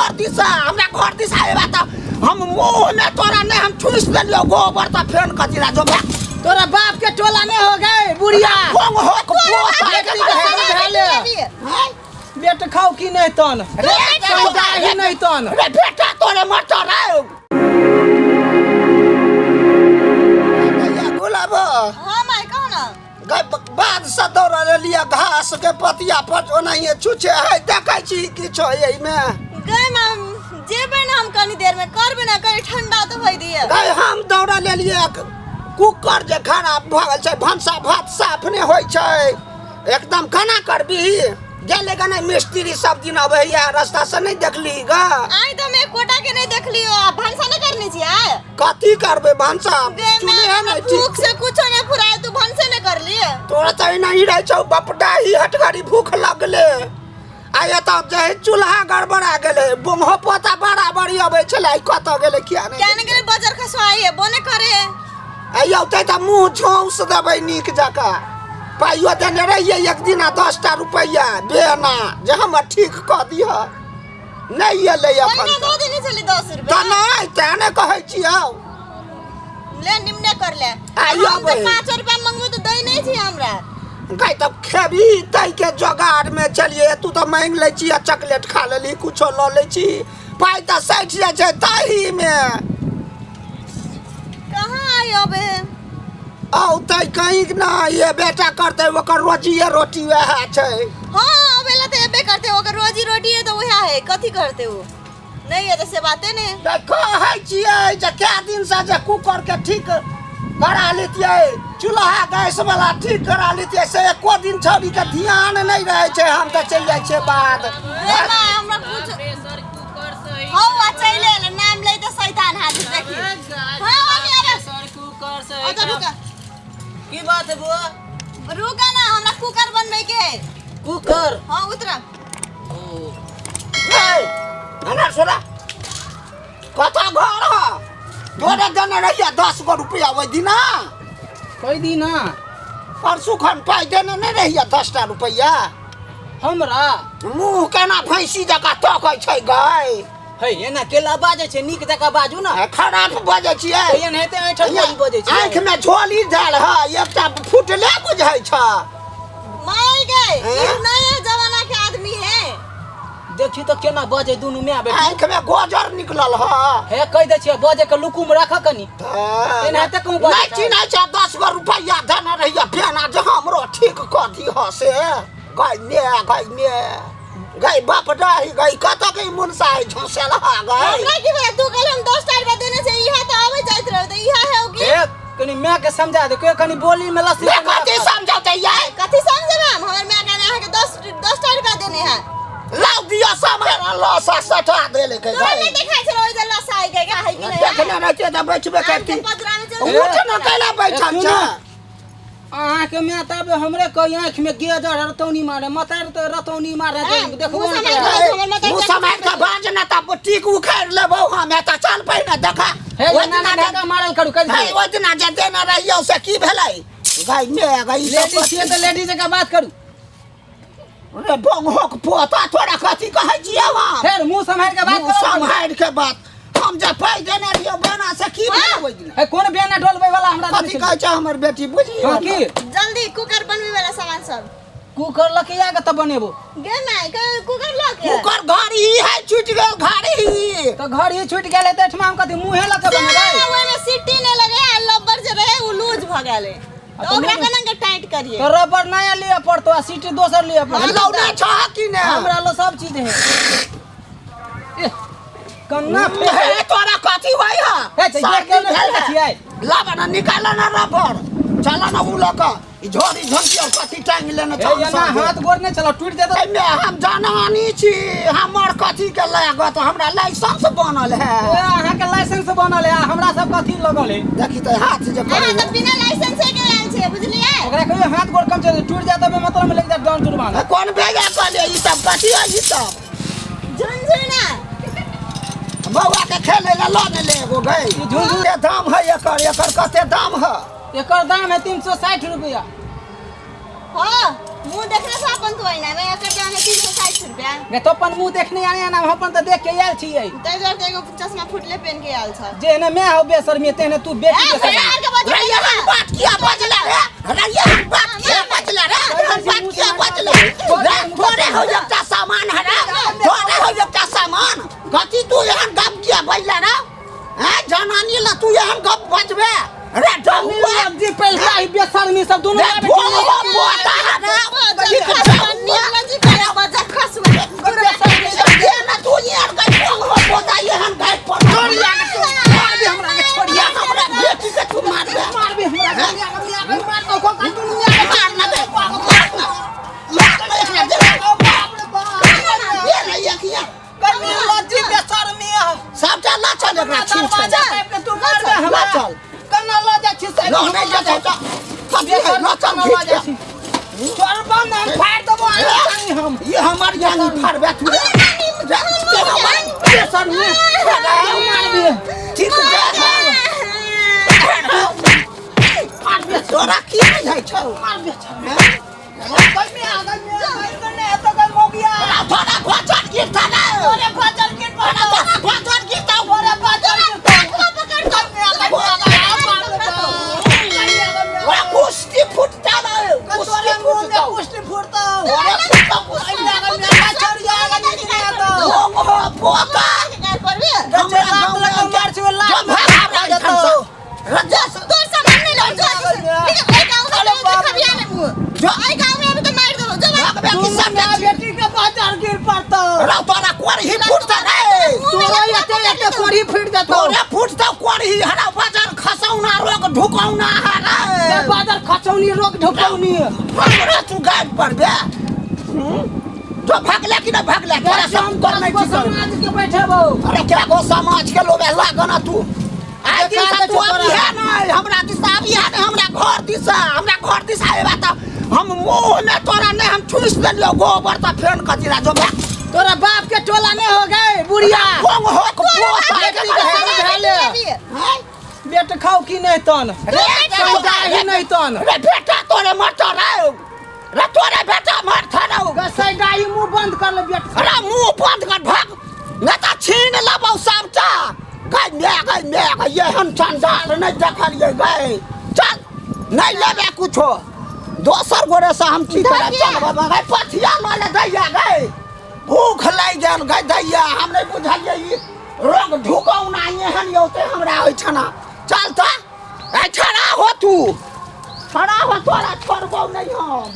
घर दिशा, हमरा घर दिशा एबा तऽ हम मुँह में तोरा नहीं, हम ठूस देलियो गोबर तऽ फेन कथी ला जो भाग। तोरा बाप के टोला में हो गए बुढ़िया। भोंग हो के पोता बेटी के संग भेले। हैं? बेट खाओ की नहीं तन रे सौदा ही नहीं तन। रे बेटा तोरे मटर आयो गुलाब। हाँ माय, कहो ना। गै, बाद से दौड़ल लिया घास के पतिया पर ओनाहिए छुछे है, देखै छी किछो एहिमे? गए माम, जेबै ना हम कनी देर में, करबे ना कनी ठंडा तो भई दिए। गै, हम दौड़ल लेलिए कुकर जे खराब भऽ गेल छै, भनसा भात साफ नहि होइ छै एकदम, केना करबी? गेले गने मिस्त्री सब दिन अबैया, रास्ता से नहि देखली ग? आइ तो मैं कोटा के नहीं देखलियो। आ भनसा नहीं करनी छी आय? कथी करबै भनसा? गे चूल्हे मैं नहि ठीक। भूख से कुछो नहीं फुराए, तू भनसे नहीं कर लिए। तोरा तऽ एना ही रहै छौ बपटा ही हटघड़ी, भूख लगले आ एतऽ जे है चूल्हा गड़बड़ा गेलै, बोमहो पोता बराबरी अबै छलै, आइ कतऽ गेलै किया नहि? क्या नहीं गेले, बजर खसवाई है बोने करे। आइ औतै तऽ मुँह झौस देबै नीक जकाँ। पाइयो देने रहियै एक दिना 10टा रुपैआ बेना जे हमर ठीक कऽ दिह, नहि एलै एखन। ओहिना दऽ देने छली 10 तऽ रुपया। नहि, तें ने कहै छियौ। ले, निमने कर ले। आइ हम तऽ अबै। 5 रुपया मंगबू तऽ दै नहीं छी हमरा। गाय तब खेबही ताहिके जोगाड़मे चलिए, तू तऽ मांगि लै छी आ चॉकलेट खा लेली, कुछो लऽ लै छी, पाइ तऽ सठि जाइ छै ताहीमे। कहाँ आई अबे? औतै कहीं ना, ये बेटा करतै, ओकर रोजिए रोटी वएह छै। हाँ, अबेला तऽ एबे करते, ओकर रोजी रोटी है तऽ वएह है, कथी करते वो? नहीं है तऽ से बाते नहीं। तऽ कहै छियै जे कए दिनसँ जे कुकरके ठीक करा लेतियै, चूल्हा गैस वाला ठीक करा लेतियै, से एको दिन छौड़ीके ध्यान नहि रहै छै, हम तऽ चलि जाइ छियै बाद। रे बा, हमरा कुछ प्रेशर कुकर से हौ आ चलि एल, नाम लै तऽ शैतान हाजिर, देखी। हाँ, अभी आबे। प्रेशर कुकर से। ओतऽ रुका। की बात है बुआ? रुका ना, हमरा कुकर बनबै के है। कुकर? हाँ, उतरा। ओ। हमरा छोड़ा, कतऽ घर ह? तोरे देने रहियै 10 गो रुपया ओहि दिना। कई दिना? परसू खन पाइ देने नहि रहियै 10टा रुपैआ? हमरा? मुँह केना भैंसी जकाँ तकै छै गै? हे, एना केला बाजै छै? नीक जकाँ बाजू ना। खराब बजै छियै? एनाहिते ऐठल बोली बजै छै। आँखि में झोली धैल ह, एकटा फुटले बुझै छ। माय गए, हैं? ई नए जमाना के आदमी है। देखी तऽ केना बजै दुनू माय बेटी। आँखि में गोजर निकलल ह। हे, कहि दै छियै, बजै के लुकुम राख कनी। एनाहिते कहूँ बजै नहि छै। चिन्है छ? 10 गो रुपैआ देने रहियै बेना जे हमरो ठीक कऽ दिह, से गै ने गै ने गै बाप डही गै, कतऽ के ई मुनसा है झोसेल हा गै? हमरा की पता, तू कहले हम 10 टा रुपया देने छै, इहा तऽ आबै जाइत रहो तऽ इहा है की? हे, कनी माय के समझा दे, कनी बोली में लस्सी। बे, कथी समझौतै यै? कथी समझेबै हम? हमर माय कहने अहाँके 10 10 टा रुपया देने है। लाउ दिअ सब लसा सटा देले के। तोरा नहि देखाइ छलो ओहि जे लसा है के है कि नहि? देखने रहतियै तऽ बैठबे आमके करती। पजरा में चल। उठ न, कैला बैठल सुनू। छ? अहाँके माय तब हमरे कही आँखि में गेजर रतौनी मारे, मतार तऽ रतौनी मारे। हैं, देखबो मुँह नहि सम्हारि करै। कऽ हमर माता। मुँह सम्हारि कऽ बाज न तऽ टीक उखाड़ि लेबौ हम एतऽ। चल पहिने देखा। हे, ओहि एना दिना नहि ढाका मारल करू, कहि हे, दियौ। ओहि दिना जे देने रहियौ से की भेलै गै? ने गै, ई सब लेडीज छियै तऽ लेडीज जकाँ बात करू। रे बंगहोक पोता, तोरा कथी कहै छियौ हम? फेर मुँह सम्हारि कऽ बात मुँह करू। सम्हारि के बात। हम जे पाइ देने रहियौ बेना से की भेलै ओहि दिना? हे, कोन बेना डोलबै वाला हमरा देने कथी छलियै? कहै छै हमर बेटी, बुझली? हँ, की? जल्दी कुकर बनबै वाला सामान सब। कुकर लऽ के आ के तब बनेबो। गे माय, कुकर लऽ के। कुकर घड़ी है, छुटि गेल घड़ी। तऽ घड़ी छुटि गेलै तऽ एहिठमा हम कथी मुँहे लऽ के बनेबै? ओहिमे सीटी नहि लगे आ लब्बर जे रहे ओ लूज भऽ गेलै, तऽ तऽ ओकरा लूज- केना के टाइट करिए? तऽ रबर नया लिअ पड़तो आ सीटी दोसर लिअ पड़तो। लौना छह कि ने? हमरा लो सब चीज है। एह, कन्ना फेर। हे, तोरा कथी होइ है? हे, तऽ ये केना फेकै छियै? लाब ना, निकाल ना रबर, चल ना उ लऽ कऽ ई झोरी झोंकी और कथी टांगि लेने हे, छौ? एना हाथ गोर नहि चला, टूटि जेतौ। एहिमे हम जनानी छी, हमर कथी के लागत? हमरा लाइसेंस बनल है। ए, अहाँके लाइसेंस बनल है आ हमरा सब कथी लगल है? देखी तऽ हाथ जे अहाँ करे। तऽ बिना लाइसेंस के आयल छियै, बुझलियै? ओकरा कहियो हाथ गोर कम छै, टूटि जायत तऽ मतलब में लागि जायत दंड जुर्माना। कोन भेजा कहलियै? ई सब कथी है ई सब? झुनझुना। बौआ के खेले ला लऽ ने ले एगो गै। ई झुनझुन- कते दाम है एकर? एकर कते दाम है? एकर दाम है 360 रुपया। हाँ, मुँह देखने से अपन तो आईना में एकर दाम। में 360 रुपया गे तो अपन मुंह देखने आने ना, हम अपन तऽ देख के आयल छियै। ताहि दुआरे तऽ एगो चश्मा फुटले पेन के आयल छ। जेहने मैं हो बेशर्मी, तेहने तू बेटी ए, बेशर्मी। भैया के बजले रे एहन बात किया बजले रे? रे एहन बात किया बजले रे? एहन बात किया बजले रे? थोड़े हो एकटा सामान है रे, थोड़े हो एकटा सामान। कथी तू एहन गप किया बजले रे? हैं जनानी ला तू एहन गप बजबे रे? डहुआ जी पैसा ही बेशर्मी सब दुनू रे भोगवा पोता है रे। ठीक डहुआ। जी करे बजा खसुआ। ये ना तू एहन गप भोगवा पोता एहन गप पर छोड़िया के तू मारबे हमरा के, छोड़िया। हमरा बेटी के तू मारबे। मारबे हमरा के, मिया के, मिया के मार दो, को दुनिया के। मार ना दे, मार ना, मार ना एकरा दे। ये नहीं एक ये कमी लज्जी बेशर्मी है। सबटा ला चल एकरा छीन छे। दरवाजा टाइप के तू मारबे ला हमरा। चल। कन्ना लऽ जाइ छी से? लो नहीं जा जा कथी है? ला चल घीच के। चोर बम हम फाड़ देबो आनी हम। ये हमर जानी फाड़बे तू रे। ते हमर बेशर्मी मारबे। ठीक जा। मारबे। तोरा की बुझाइ छौ? मारबे। गई में आ गई में आ गई में तो गई मोगिया। तोरा घोचर गिरता ना। तोरे भजन गिर तोरा पड़तो। घोचर गिरता। तोरे भजन गिर पकड़ ओरा कुश्ती फुटता ना, कुश्ती तोरे मुंह में फुटता। कुश्ती फुटतो। तोरे फुटता कुश्ती। भोग हो पोता। गच्चे लात लगा मार छी, लात जो भाग हमरा एहिठाम सँ। रज्जा सँ। तोर सामान नहीं लौ जो ठीक है। एहि गांव में तो खबिया में मुंह जो एहि गांव में अभी तो मार देबो जो। भागबे कि दुनू सब माय बेटी के बाजार गिर पड़तो। रा तोरा कोरही फुटता रे। तोरा एते एते कोरी फुट जेतो। तोरे फुटता कोरही। हरा बाजार खसौना रोग ढुकौना है ते रे। बाजार खचौनी रोग ढुकौनी। हमरा तू गाड़ पर बे जो भागले कि नहीं भागले तोरा सब कर नहीं ठीक। समाज के बैठेबो। अरे क्या गो समाज के लोग लागना तू आइ दिन से तू अभी है नहीं हमरा दिशा, अभी है नहीं हमरा घर दिशा। हमरा घर दिशा एबा त हम मुंह में तोरा नहीं हम ठूस देलियो गोबर त फेन कचरा जो भाग। तोरा बाप के टोला नहीं हो गए बुढ़िया। भोंग हो के पोता। बेटी के संग भेले। हैं? बेट खाओ की नहीं तन रे सौदा ही नहीं तन। रे बेटा तोरे मरतो रे, रे तोरे बेटा मरथा रे। गसै गाई मुंह बंद कर ले बेट। अरे मुंह बंद कर, भाग नहीं तो छीन लेबौ सबटा। गई मैं गई मैं गई एहन चंडाल नहीं देखलियै। गई चल नहीं लेबे कुछो दोसर गोरे से हम की करब? चल बाबा गई पथिया लऽ ले दैया। गई भूख लागि गेल गई दैया। हम नहीं बुझलियै ई रोग ढुकौना एहन यौते हमरा ओहिठना। चल तऽ ए, खड़ा हो तू, खड़ा हो, तोरा छोड़बौ नहीं हम।